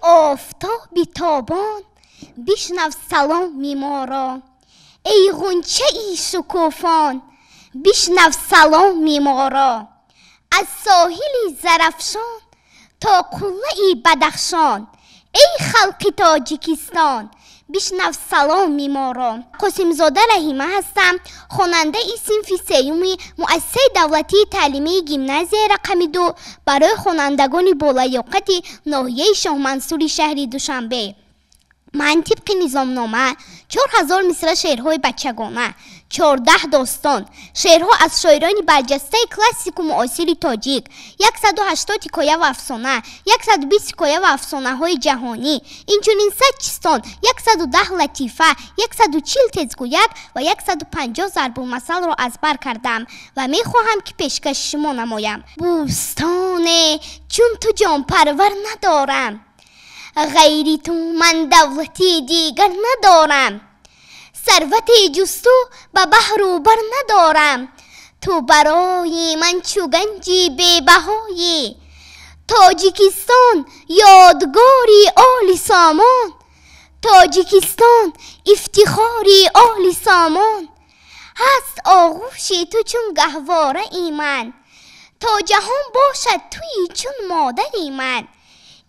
Офтоби тобон, бишнав саломи моро. Эй ғунчаи шукуфон, бишнав саломи моро. Аз соҳили Зарафшон то қуллаи Бадахшон, эй халқи Тоҷикистон, бишнав саломи моро. Қосимзода Раҳима ҳастам, хонандаи синфи сеюми муассисаи давлатии таълимии гимназияи рақами 2 барои хонандагони болаёқати ноҳияи Шоҳмансури шаҳри Душанбе. Ман тибқи низомнома 4000 мисра шеърҳои бачагона, 14 достон, шеърҳо аз шоирони барҷастаи классику муосири тоҷик, 180 ҳикоя ва афсона, 120 ҳикоя ва афсонаҳои ҷаҳонӣ, инчунин 100 чистон, 110 латифа, 140 тезгӯяк ва 150 зарбулмасалро аз бар кардам ва мехоҳам, ки пешкаши шумо намоям. Бӯстоне чун ту ҷонпарвар надорам, ғайри ту ман давлати дигар надорам, сарвати ҷусту ба баҳру бар надорам, ту барои ман чу ганҷи бебаҳоӣ. Тоҷикистон ёдгори оли сомон, Тоҷикистон ифтихори оли сомон. Ҳаст оғӯши ту чун гаҳвораи ман, то ҷаҳон бошад туи чун модари ман.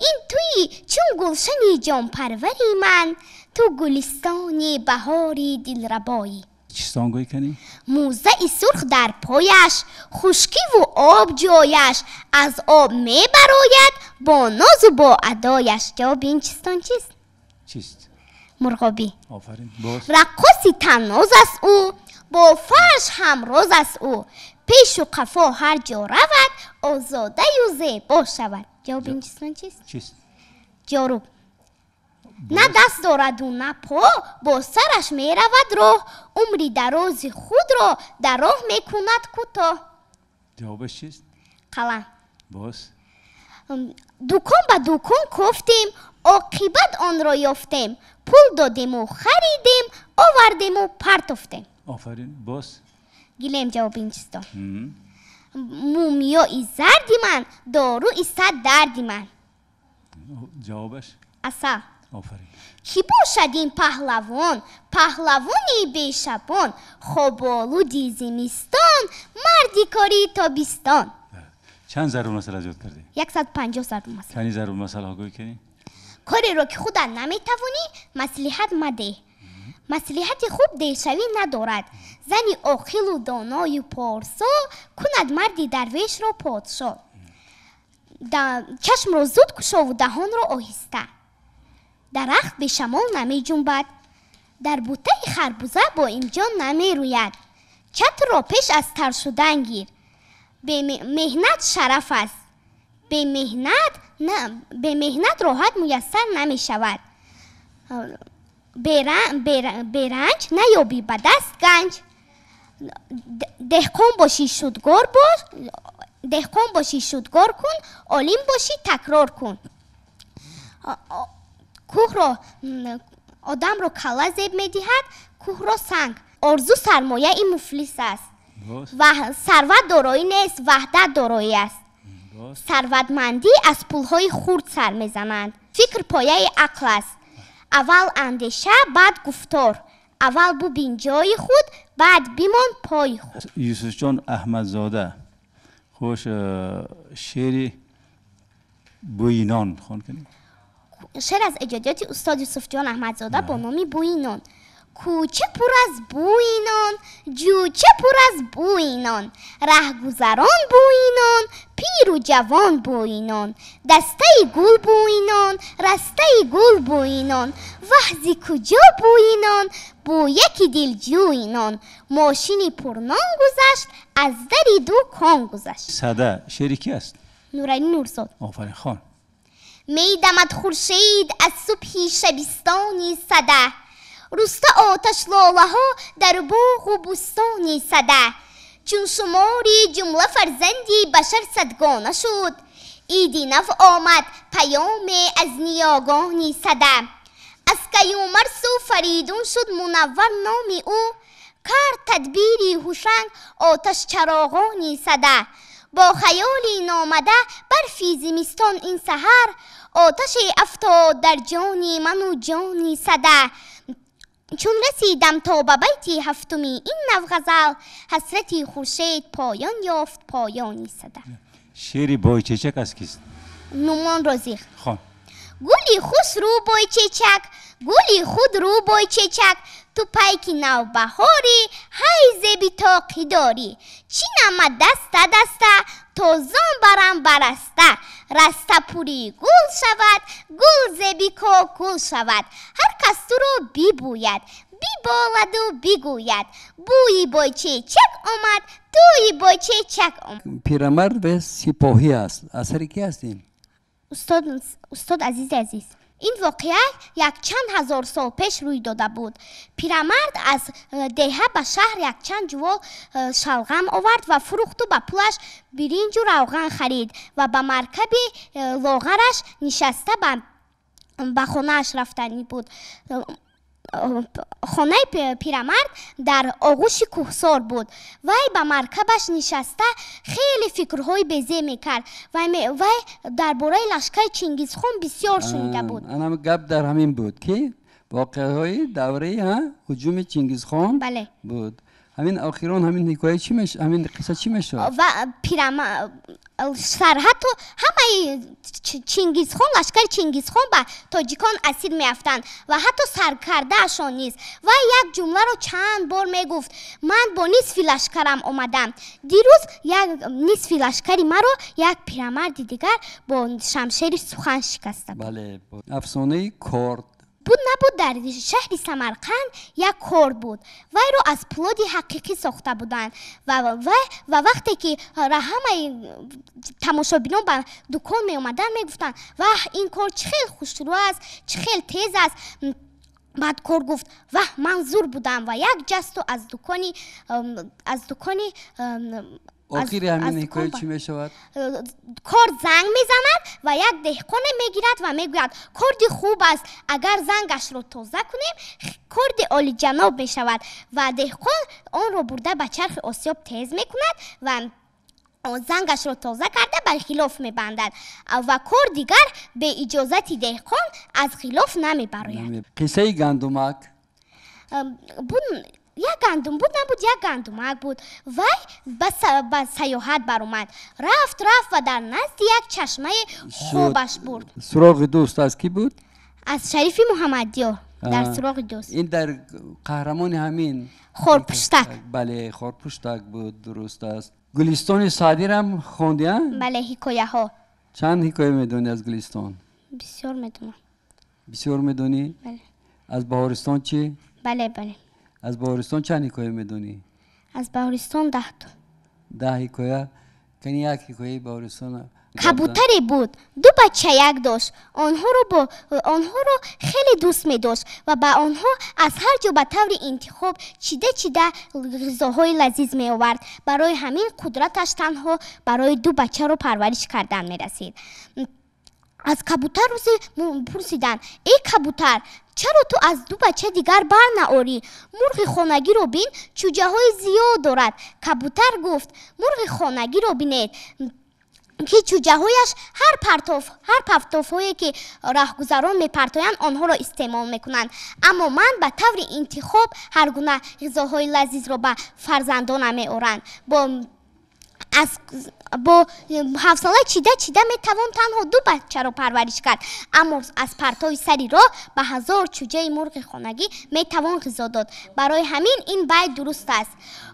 Ин туи чун гулшани ҷонпарвари ман, ту гулистони баҳори дилрабоӣ. Чистон гӯй кунӣ? Мӯзаи сурх дар пояш, хушкиву об ҷояш, аз об мебарояд бо нозу бо адояш. Ҷавоби ин чистон чист? Чист? Мурғобӣ. Офарин. Боз. Раққоси танноз аст ӯ, бо фарш ҳамроз аст ӯ, пешу қафо ҳар ҷо равад, озодаю зебо шавад. Ҷавоби ин чистон чист? Чист? Ҷоруб. На даст дораду на по, бо сараш меравад роҳ, умри дарози худро дар роҳ мекунад кӯтоҳ. Ҷавобаш чист? Қалам. Боз. Дукон ба дукон кофтем, оқибат онро ёфтем, пул додему харидем, овардему партофтем. Офарин. Боз. Гилем ҷавоби ин чистон. Мумиёи зарди ман, доруи сад дарди ман. Ҷавобаш? Асал. Офарин. Кӣ бошад ин паҳлавон, паҳлавони бешабон, хоболуди зимистон, марди кори тобистон. Чанд зарбулмасал аз ёд кардӣ? 150 зарбулмасал. Чанд зарбулмасалҳо гӯй кунӣ? Кореро ки худат наметавонӣ, маслиҳат мадеҳ. Маслиҳати хуб дершавӣ надорад. Зани оқилу доною порсо кунад марди дарвешро подшо. Чашмро зуд кушову даҳонро оҳиста. Дарахт бешамол намеҷунбад. Дар бутаи харбуза боимҷон намерӯяд. Чатрро пеш аз тар шудан гир. Бемеҳнат шараф аст. Бемеҳнат роҳат муяссар намешавад. Беранҷ наёбӣ ба даст ганҷ. Деҳқон бошӣ шудгор бош, деҳқон бошӣ шудгор кун, олим бошӣ такрор кун. Кӯҳро одамро калла зеб медиҳад, кӯҳро санг. Орзу сармояи муфлис аст. Сарват дороӣ нест, ваҳдат дороӣ аст. Сарватмандӣ аз пулҳои хурд сар мезананд. Фикр пояи ақл аст. Аввал андеша, баъд гуфтор. Аввал бубин ҷои худ, баъд бимон пои худ. Юсуфҷон Аҳмадзода, хуш шеъри бӯи нон хон кунед. Шеър аз эҷодиёти устод Юсуфҷон Аҳмадзода бо номи бӯи нон. Кӯча пур аз бӯи нон, ҷӯча пур аз бӯи нон, раҳгузарон бӯи нон, пиру ҷавон бӯи нон, дастаи гул бӯи нон, растаи гул бӯи нон, ваҳзи куҷо бӯи нон, бӯяки дилҷӯи нон, мошини пурнон гузашт, аз дари дукон гузашт. Сада шеъри ки аст? Нуралӣ Нурзод. Офарин, хон. Медамад хуршед аз субҳи шабистони сада, руста оташлолаҳо дар боғу бӯстони сада, чун шумори ҷумла фарзанди башар садгона шуд, иди нав омад паёме аз ниёгони сада. Аз Каюмарсу Фаридун шуд мунаввар номи ӯ, кард тадбири ҳушанг оташчароғони сада. Бо хаёли номада барфи зимистон ин саҳар, оташе афтод дар ҷони ману ҷони сада. Чун расидам то ба байти ҳафтуми ин навғазал, ҳасрати хуршед поён ёфт поёни сада. Шеъри Бойчечак аз кист? Нумон Розиқ. Хон. Гули хуш рӯ Бойчечак, гули худ рӯ Бойчечак, ту пайки навбаҳорӣ, ҳай зеби тоқӣ дорӣ. Чинама даста даста, тозон барам бараста, раста пури гул шавад, гул зеби кокул шавад. Ҳар кас туро бибӯяд, биболаду бигӯяд, бӯи Бойчечак омад, тӯи Бойчечак омад. Пирамард ве сипоҳӣ аст. Асари ки аст ин? Устод Азизи Азиз. Ин воқеа якчанд ҳазор сол пеш рӯй дода буд. Пирамард аз деҳа ба шаҳр якчанд ҷувол шалғам овард ва фурӯхту ба пулаш биринҷу равған харид ва ба маркаби лоғараш нишаста ба хонааш рафтанӣ буд. Хонаи пирамард дар оғӯши кӯҳсор буд. Вай ба маркабаш нишаста хеле фикрҳои безеб мекард. Вай дар бораи лашкари Чингизхон бисёр шунида буд. Анам гап дар ҳамин буд, ки воқеаҳои давраи ҳуҷуми Чингизхон буд. Ҳамин охирон ҳамин ҳикоя чӣ меш, ҳамин қисса чӣ мешавад? Ва сарҳату ҳамаи Чингизхон, лашкари Чингизхон ба тоҷикон асир меафтанд ва ҳатто саркардаашон низ. Вай як ҷумларо чанд бор мегуфт: ман бо нисфи лашкарам омадам. Дирӯз як нисфи лашкари маро як пирамарди дигар бо шамшери сухан шикаста буд. Бале, афсонаи корд. Буд набуд, дар шаҳри Самарқанд як корд буд. Вайро аз пулоди ҳақиқӣ сохта буданд ва вақте ки ҳамаи тамошобинон ба дукон меомаданд, мегуфтанд: ваҳ, ин кор чӣ хел хушрӯ аст, чӣ хел тез аст. Баъд кор гуфт: ваҳ, ман зур будам, ва як ҷасту аз дукони аз дукони охири ҳамин ҳикоя чӣ мешавад? Корд занг мезанад ва як деҳқоне мегирад ва мегӯяд: корди хуб аст, агар зангашро тоза кунем, корди олиҷаноб мешавад. Ва деҳқон онро бурда ба чархи осиёб тез мекунад ва зангашро тоза карда ба ғилоф мебандад ва кор дигар бе иҷозати деҳқон аз ғилоф намебарояд. Қиссаи гандумак. Як гандум буд набуд, як гандумак буд. Вай ба саёҳат баромад. Рафт, рафт ва дар назди як чашмаи хобаш бурд. Суроғи дӯст аз кӣ буд? Аз Шарифи Муҳаммадиёр дар суроғи дӯст. Ин дар қаҳрамони ҳамин Хорпуштак. Бале, Хорпуштак буд, дуруст аст. Гулистони Саъдирам хонди, а? Бале, ҳикояҳо. Чанд ҳикоя медонӣ аз Гулистон? Бисёр медонам. Бисёр медонӣ? Бале. Аз Баҳористон чӣ? Бале, бале. Аз Баҳористон чанд ҳикоя медонӣ? Аз Баҳористон 10 то. 10 ҳикоя? Кани як ҳикояи Баҳористон. Кабутаре буд, ду бачаяк дошт. Онҳоро хеле дӯст медошт ва ба онҳо аз ҳар ҷо ба таври интихоб чида чида ғизоҳои лазиз меовард. Барои ҳамин қудраташ танҳо барои ду бачаро парвариш кардан мерасид. Аз кабутар рӯзе пурсиданд: эй кабутар, чаро ту аз ду бача дигар бар наорӣ? Мурғи хонагиро бин, чӯҷаҳои зиёд дорад. Кабутар гуфт: мурғи хонагиро бинед, ки чӯҷаҳояш ҳар партофҳое ки раҳгузарон мепартоянд, онҳоро истеъмол мекунанд. Аммо ман ба таври интихоб ҳар гуна ғизоҳои лазизро ба фарзандонам меорам. Бо ҳавсала чида чида метавон танҳо ду бачаро парвариш кард, аммо аз партови сари роҳ ба 1000 чӯҷаи мурғи хонагӣ метавон ғизо дод. Барои ҳамин ин байт дуруст аст: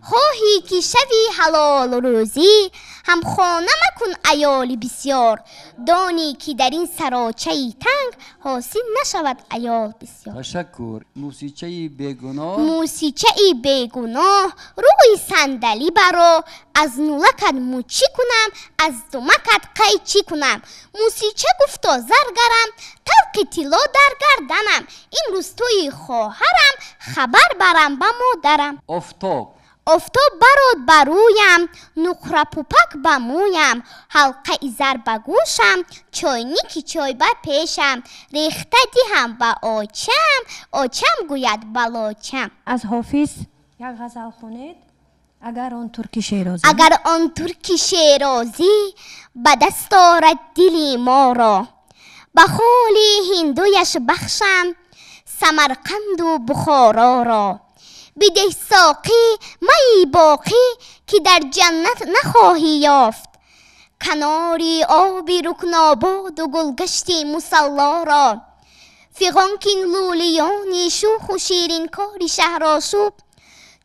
хоҳӣ ки шави ҳалолрӯзӣ, ҳамхона макун аёли бисёр, донӣ ки дар ин сарочаи танг ҳосил нашавад аёл бисёр. Ташаккур. Мусичаи бегуноҳ. Мусичаи бегуноҳ рӯи сандалӣ баро, аз нулакат мучӣ кунам, аз думакат қайчӣ кунам. Мусича гуфто заргарам, тавқи тилло дар гарданам, имрӯз тӯи хоҳарам, хабар барам ба модарам. Офтоб. Офтоб барод ба рӯям, нуқрапупак ба мӯям, ҳалқаи зар ба гӯшам, чойники чой ба пешам, рехта диҳам ба очам, очам гӯяд ба лочам. Аз Ҳофиз як ғазал хонед. Агар он турки шерозӣ, агар он турки шерозӣ ба даст орад дили моро, ба холи ҳиндуяш бахшам Самарқанду Бухороро. Бидеҳ соқӣ майи боқӣ, ки дар ҷаннат нахоҳӣ ёфт, канори оби рукнободу гулгашти мусаллоро. Фиғон кин лӯлиёни шӯху ширинкори шаҳрошӯб,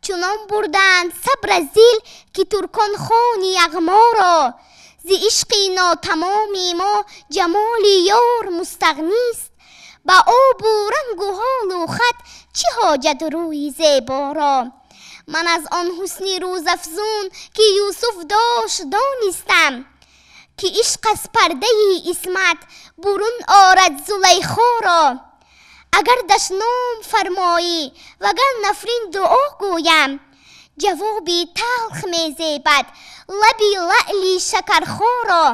чунон бурданд сабр аз дил, ки туркон хони яғморо. Зи ишқи нотамоми мо ҷамоли ёр мустағнист, ба обу рангу ҳолу хат чӣ ҳоҷат рӯи зеборо. Ман аз он ҳусни рӯзафзун, ки Юсуф дошт, донистам, ки ишқ аз пардаи исмат бурун орад Зулайхоро. Агар дашном фармоӣ, вагар нафрин дуо гӯям, ҷавоби талх мезебад лаби лаъли шакархоро.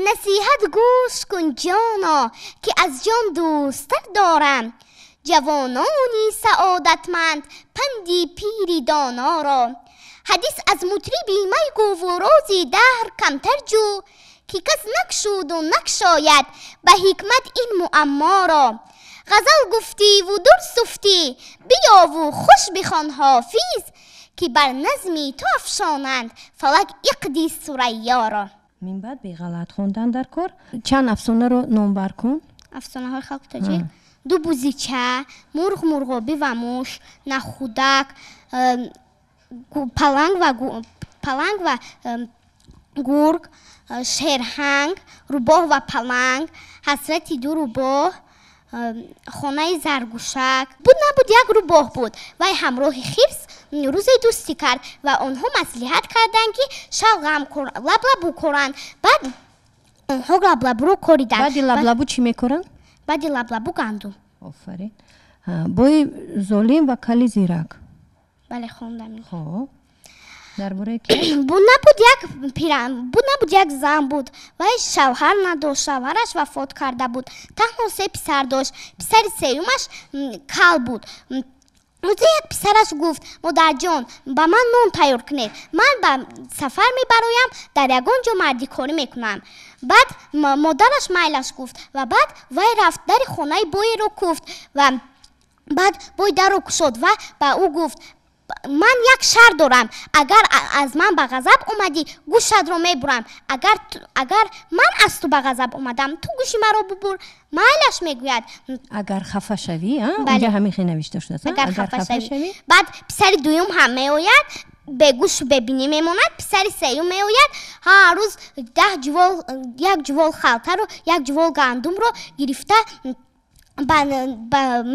Насиҳат гӯш кун, ҷоно, ки аз ҷон дӯсттар дорам ҷавонони саодатманд панди пири доноро. Ҳадис аз мутриби майгӯву рози даҳр камтар ҷӯ, ки кас накшуду накшояд ба ҳикмат ин муамморо. Ғазал гуфтиву дур суфтӣ, биёву хуш бихон Ҳофиз, ки бар назми ту афшонанд фалак иқди Сурайёро. Минбаъд беғалат хондан дар кор. Чанд афсонаро номбар кун. Афсонаҳои халқи тоҷик: ду бузича, мурғ, мурғобӣ ва муш, нахудак, паланг ва гург, шерҳанг, рӯбоҳ ва паланг, ҳасрати ду рӯбоҳ, хонаи заргӯшак. Буд набуд, як рӯбоҳ буд. Вай ҳамроҳи хирс рӯзе дӯстӣ кард ва онҳо маслиҳат карданд, ки шалғам лаблабу коранд. Баъд онҳо лаблабуро кориданд. Баъди лаблабу чӣ мекоранд? Баъди лаблабу гандум. Офарин. Бои золим ва кали зирак. Бале, хондам. Хоб, дар бораи ки? Буд набуд, як буд набуд, як зан буд. Вай шавҳар надошт, шавҳараш вафот карда буд. Танҳо се писар дошт. Писари сеюмаш кал буд. Рӯзе як писараш гуфт: «Модарҷон, ба ман нон тайёр кунед, ман ба сафар мебароям, дар ягон ҷо мардикорӣ мекунам». Баъд модараш майлаш гуфт ва баъд вай рафт, дари хонаи боеро куфт ва баъд бой дарро кушод ва ба ӯ гуфт: «Ман як шарт дорам: агар аз ман ба ғазаб омадӣ, гӯшатро мебурам, агар ман аз ту ба ғазаб омадам, ту гӯши маро бубур». «Майлаш», мегӯяд. Агар хафа шавӣ, унҷа ҳамин хел навишта шудааст. Агар хафа шавӣ. Баъд писари дуюм ҳам меояд, бегӯшу бебинӣ мемонад. Писари сеюм меояд, ҳар рӯз 10 ҷувол, як ҷувол халтаро, як ҷувол гандумро гирифта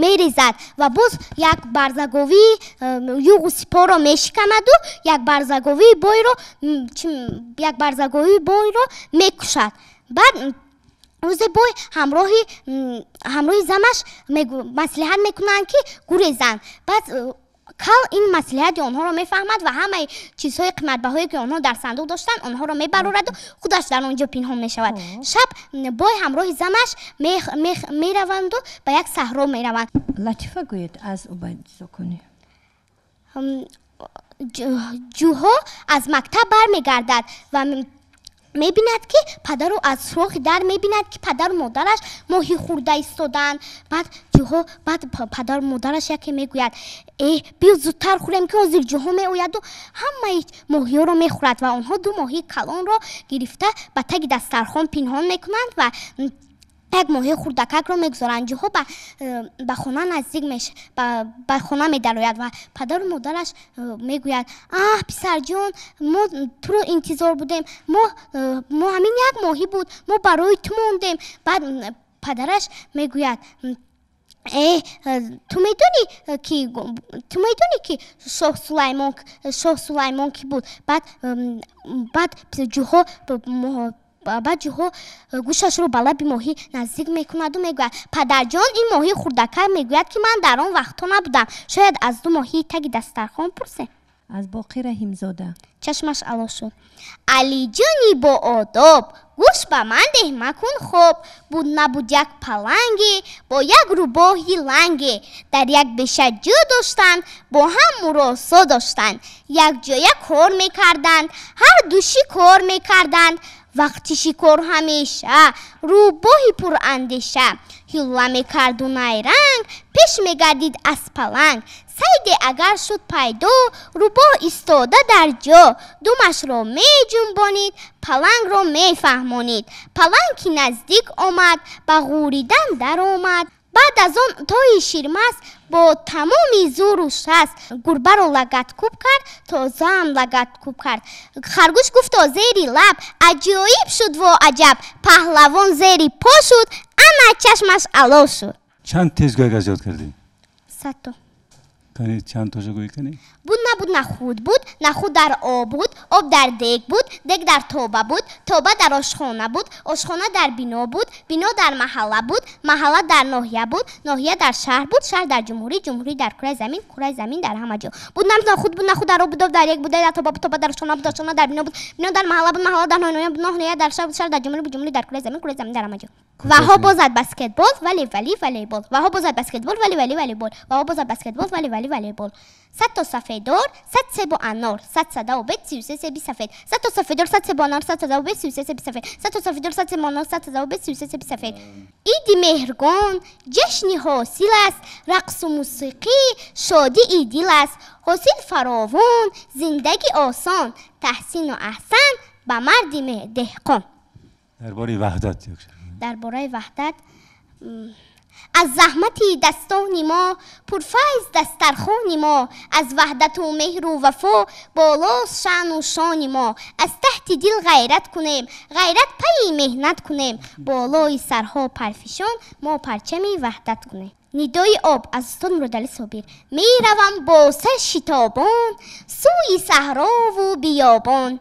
мерезад ва боз як барзаговии юғу сипорро мешиканаду як барзаговии бойро мекушад. Баъд рӯзе бой ҳамроҳи занаш маслиҳат мекунанд, ки гурезанд. Баъд кал ин маслиҳати онҳоро мефаҳмад ва ҳамаи чизҳои қиматбаҳое, ки онҳо дар сандуқ доштанд, онҳоро мебарораду худаш дар он ҷо пинҳон мешавад. Шаб бой ҳамроҳи занаш мераванду ба як саҳро мераванд. Латифа гӯед аз Убайд Зоконӣ. Ҷӯҳо аз мактаб бармегардад ва мебинад, ки падару аз сӯрохи дар мебинад, ки падару модараш моҳӣ хӯрда истодаанд. Баъд ҷӯҳо, баъд падару модараш яке мегӯяд: «Э, биё, зудтар хӯрем, ки ҳозир ҷӯҳо меояду ҳамаи моҳиёро мехӯрад». Ва онҳо ду моҳии калонро гирифта, ба таги дастархон пинҳон мекунанд ва як моҳии хурдакакро мегузоранд. Ҷӯҳо ба хона наздик ба хона медарояд ва падару модараш мегӯяд: «Аҳ, писарҷон, мо туро интизор будем, мо ҳамин як моҳӣ буд, мо барои ту мондем». Баъд падараш мегӯяд: «Э, ту медонӣ, ки шоҳ Сулаймон кӣ буд?» Баъд ҷӯҳо гӯшашро ба лаби моҳӣ наздик мекунаду мегӯяд: «Падарҷон, ин моҳии хурдакак мегӯяд, ки ман дар он вақтҳо набудам, шояд аз ду моҳии таги дастархон пурсем». Аз Боқир Раҳимзода. Чашмаш ало шуд. Алиҷони боодоб, гӯш ба ман деҳ, макун хоб. Буд набуд як паланге бо як рӯбоҳи ланге. Дар як беша ҷӯ доштанд, бо ҳам муросо доштанд. Якҷоя кор мекарданд, ҳар ду шикор мекарданд. Вақти шикор ҳамеша рӯбоҳи пурандеша ҳилла мекарду найранг, пеш мегардид аз паланг. Сайде агар шуд пайдо, рӯбоҳ истода дар ҷо, думашро меҷунбонид, палангро мефаҳмонид. Паланг ки наздик омад, ба ғӯридан даромад. Баъд аз он тои ширмаст бо тамоми зӯру шаст гурбаро лагаткӯб кард, тозаам лагаткӯб кард. Харгӯш гуфт то зери лаб, аҷоиб шуд во аҷаб, паҳлавон зери по шуд, ана чашмаш ало шуд. Чанд тезгӯяк аз ёд кардӣ? 100 то. Кани, чанд тоша гӯӣ, кани? Буд набуд нахуд буд, нахуд дар об буд, об дар дег буд, дег дар тоба буд, тоба дар ошхона буд, ошхона дар бино буд, бино дар маҳалла буд, маҳалла дар ноҳия буд, ноҳия дар шаҳр буд, шаҳр дар ҷумҳурӣ, ҷумҳурӣ дар кураи замин, кураи замин дар ҳама ҷо. Буд набуд нахуд буд, нахуд дар об буд, об дар дег буд, дег дар тоба буд, тоба дар ошхона буд, ошхона дар бино буд, бино дар маҳалла буд, маҳалла дар ноҳия буд, ноҳия дар шаҳр буд, шаҳр дар ҷумҳурӣ буд, ҷумҳурӣ дар кураи замин, кураи замин дар ҳама ҷо. Ваҳоб бозад баскетбол, вале вали волейбол. Ваҳоб бозад баскетбол, вале вали волейбол. Ваҳоб бозад баскетбол, вале вали волейбол. 100 то сафедор, 100 себу анор, 100 садаву бед, 33 себи сафед. 100 то сафедор, 100 себу анор, 100 садаву бед, 33 себи сафед. 100 то сафедор, 100 себу анор, 100 садаву бед, 33 себи сафед. Иди Меҳргон ҷашни ҳосил аст, рақсу мусиқӣ шодии дил аст. Ҳосил фаровон, зиндагӣ осон, таҳсину аҳсан ба марди деҳқон. Дар бораи ваҳдат як шеър. Дар бораи ваҳдат. Аз заҳмати дастони мо пурфайз дастархони мо, аз ваҳдату меҳру вафо болост шаъну шони мо. Аз таҳти дил ғайрат кунем, ғайрат пайи меҳнат кунем, болои сарҳо парфишон мо парчами ваҳдат кунем. Нидои об аз устод Муродалӣ Собир. Меравам бо сар шитобон сӯи саҳрову биёбон,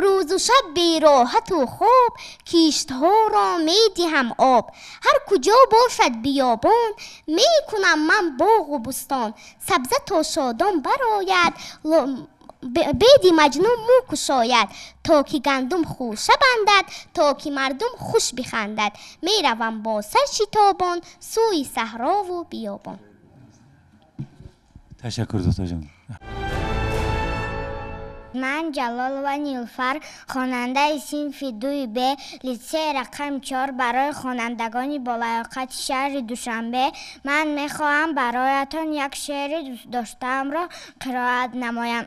рӯзу шаб бероҳату хоб киштҳоро медиҳам об. Ҳар куҷо бошад биёбон, мекунам ман боғу бӯстон. Сабза то шодон барояд, беди маҷнун мӯ кушояд, то ки гандум хӯша бандад, то ки мардум хуш бихандад. Меравам бо сар шитобон сӯи саҳрову биёбон. Ташаккур, духтарҷон. Ман Ҷалолова Нилуфар, хонандаи синфи дуи Б литсеи рақами 4 барои хонандагони болаёқати шаҳри Душанбе. Ман мехоҳам бароятон як шеъри дӯстдоштаамро қироат намоям.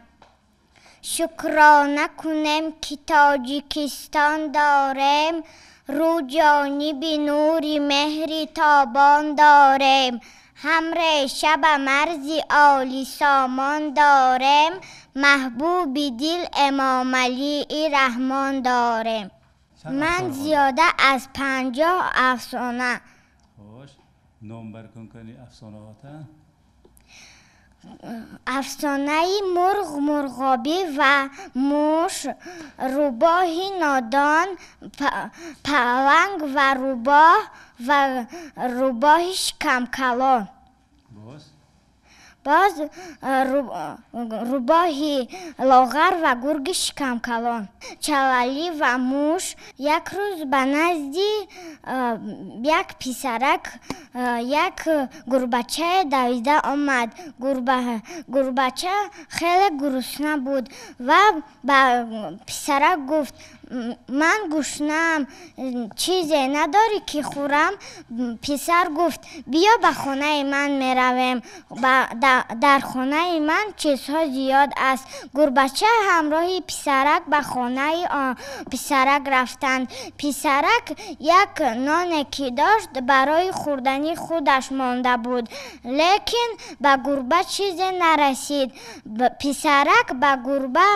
Шукрона кунем, ки Тоҷикистон дорем, рӯ ҷониби нури меҳри тобон дорем. Ҳам реша ба марзи олисомон дорем, маҳбуби дил Эмомалии Раҳмон дорем. Ман зиёда аз 50 афсона. Хош, номбар кун, кани, афсонаҳота. Афсонаи мурғ, мурғобӣ ва муш, рӯбоҳи нодон, паланг ва рӯбоҳ ва рӯбоҳи шикамкалон. Боз? Боз рӯбоҳи лоғар ва гурги шикамкалон, чалалӣ ва муш. Як рӯз ба назди як писарак як гурбачае давида омад. Гурбача хеле гурусна буд ва ба писарак гуфт: «Ман гушнаам, чизе надорӣ, ки хӯрам?» Писар гуфт: «Биё, ба хонаи ман меравем, дар хонаи ман чизҳо зиёд аст». Гурбача ҳамроҳи писарак ба хонаи писарак рафтанд. Писарак як ноне, ки дошт, барои хӯрдани худаш монда буд, лекин ба гурба чизе нарасид. Писарак ба гурба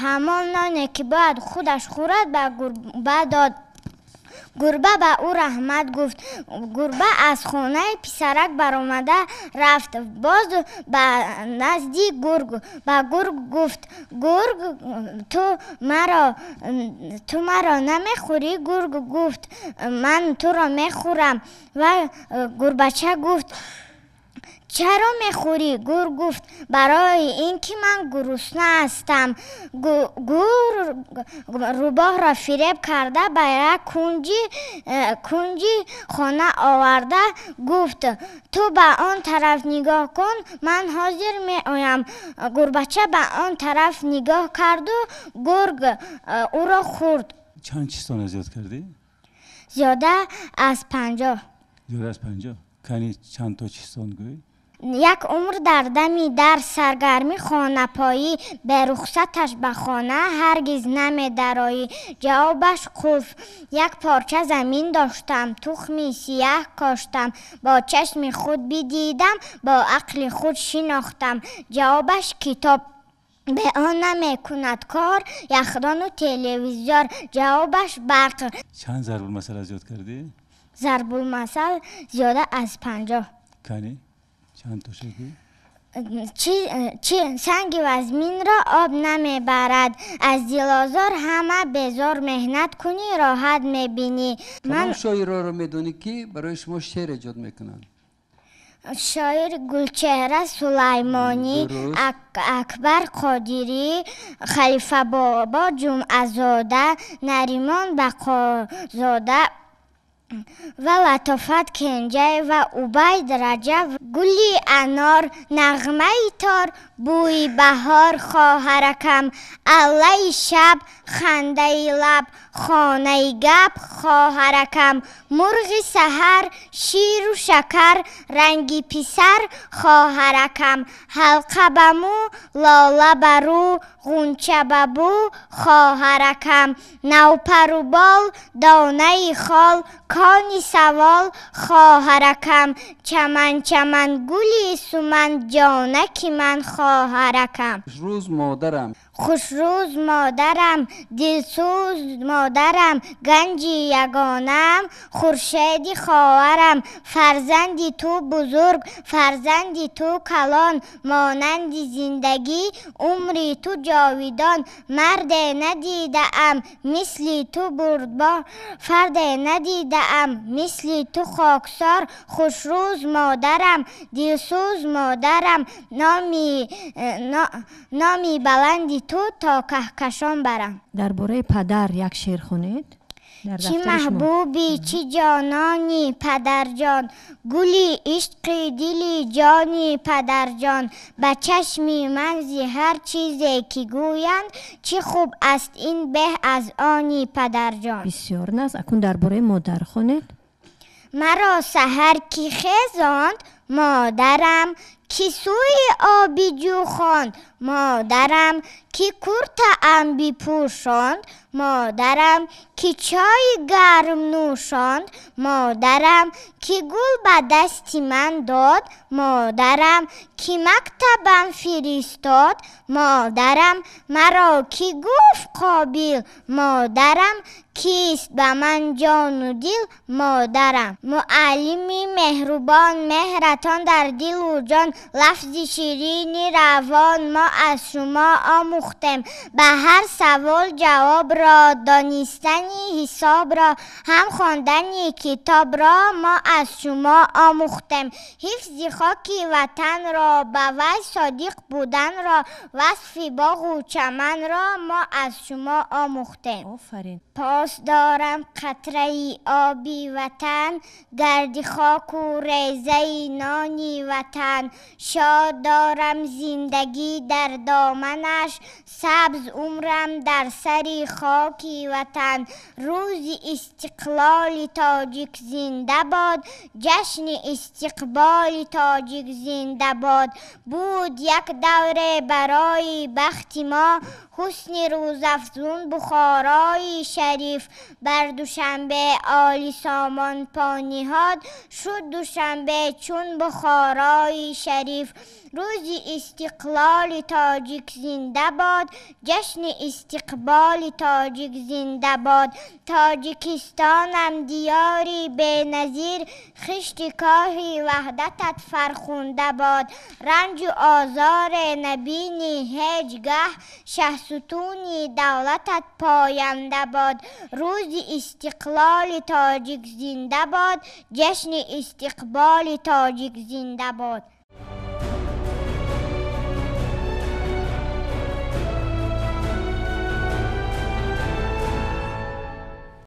ҳамон ноне, ки бояд худаш хӯрад, ба гурба дод. Гурба ба ӯ раҳмат гуфт. Гурба аз хонаи писарак баромада рафт боз ба назди гург. Ба гург гуфт: «Гург, ту маро намехӯрӣ?» Гург гуфт: «Ман туро мехӯрам». Ва гурбача гуфт: Чаро мехӯрӣ? Гург гуфт: барои ин ки ман гурусна ҳастам. Гург рӯбоҳро фиреб карда ба як кунҷи хона оварда гуфт: ту ба он тараф нигоҳ кун, ман ҳозир меоям. Гурбача ба он тараф нигоҳ карду гург ӯро хӯрд. Чанд чизтона зиёд кардӣ? Зиёда аз 50. Зиёда аз 50? Кани чанд то чизтон гӯй? Як умр дар дами дар саргарми хонапоӣ, бе рухсаташ ба хона ҳаргиз намедароӣ. Ҷавобаш қулф. Як порча замин доштам, тухми сияҳ коштам, бо чашми худ бидидам, бо ақли худ шинохтам. Ҷавобаш китоб. Бе он намекунад кор яхдону телевизор. Ҷавобаш барқ. Чанд зарбулмасал зиёд кардӣ? Зарбулмасал зиёда аз 50. Кани чанд то шуд? Чи санги вазминро об намебарад. Аз дилозор ҳама безор, меҳнат кунӣ роҳат мебинӣ. Кадом шоирҳоро медонӣ, ки барои шумо шеър эҷод мекунанд? Шоир Гулчеҳра Сулаймонӣ, Акбар Қодирӣ, Халифа Бобо Ҷумъазода, Наримон Бақозода ва Латофат Кенҷаева, Убайд Раҷаб. Гули анор, нағмаи тор, бӯи баҳор хоҳаракам, аллаи шаб, хандаи лаб, хонаи гап хоҳаракам, мурғи саҳар, ширу шакар, ранги писар хоҳаракам, ҳалқа ба мӯ, лола ба рӯ, ғунча ба бӯ хоҳаракам, навпару бол, донаи хол, кони савол хоҳаракам, чаман чаман гули суман, ҷонаки ман хоҳаракам. Хушрӯз модарам. Хушрӯз модарам, дилсӯз модарам, ганҷи ягонаам, хуршеди ховарам, фарзанди ту бузург, фарзанди ту калон, монанди зиндагӣ умри ту ҷовидон. Марде надидаам мисли ту бурдбор, фарде надидаам мисли ту хоксор. Хушрӯз модарам, дилсӯз модарам, номи баланди ту то каҳкашон барам. Дар бораи падар як шеър хонед. Чӣ маҳбуби, чӣ ҷонони падарҷон, гули ишқи дили ҷони падарҷон, ба чашми ман зи ҳар чизе ки гӯянд, чӣ хуб аст ин беҳ аз они падарҷон. Бисёр наз. Акун дар бораи модар хонед. Маро саҳар ки хезонд модарам, ки сӯи оби ҷӯ хонд модарам, ки куртаам бипӯшонд модарам, ки чойи гарм нӯшонд модарам, ки гул ба дасти ман дод модарам, ки мактабам фиристод модарам, маро ки гуфт қобил модарам, кист ба ман ҷону дил модарам. Муаллими меҳрубон, меҳратон дар дилу ҷон, лафзи ширини равон мо аз шумо омӯхтем. Ба ҳар савол ҷавобро, донистани ҳисобро, ҳам хондани китобро мо аз шумо омӯхтем. Ҳифзи хоки ватанро, ба вай содиқ буданро, васфи боғу чаманро мо аз шумо омӯхтем. Офарин. Пос дорам қатраи оби ватан, гарди хоку резаи нони ватан. Шод дорам зиндагӣ дар доманаш, сабз умрам дар сари хоки ватан. Рӯзи истиқлоли тоҷик зинда бод, ҷашни истиқболи тоҷик зинда бод. Буд як давре барои бахти мо, ҳусни рӯзафзун Бухорои шариф. Бар Душанбе оли сомон по ниҳод, шуд Душанбе чун Бухорои шариф. Рӯзи истиқлоли тоҷик зинда бод, ҷашни истиқболи тоҷик зинда бод. Тоҷикистонам диёри беназир, хишти коҳи ваҳдатат фархунда бод. Ранҷу озоре набинӣ ҳеҷ гаҳ, шаҳсутуни давлатат поянда бод. Рӯзи истиқлоли тоҷик зинда бод, ҷашни истиқболи тоҷик зинда бод.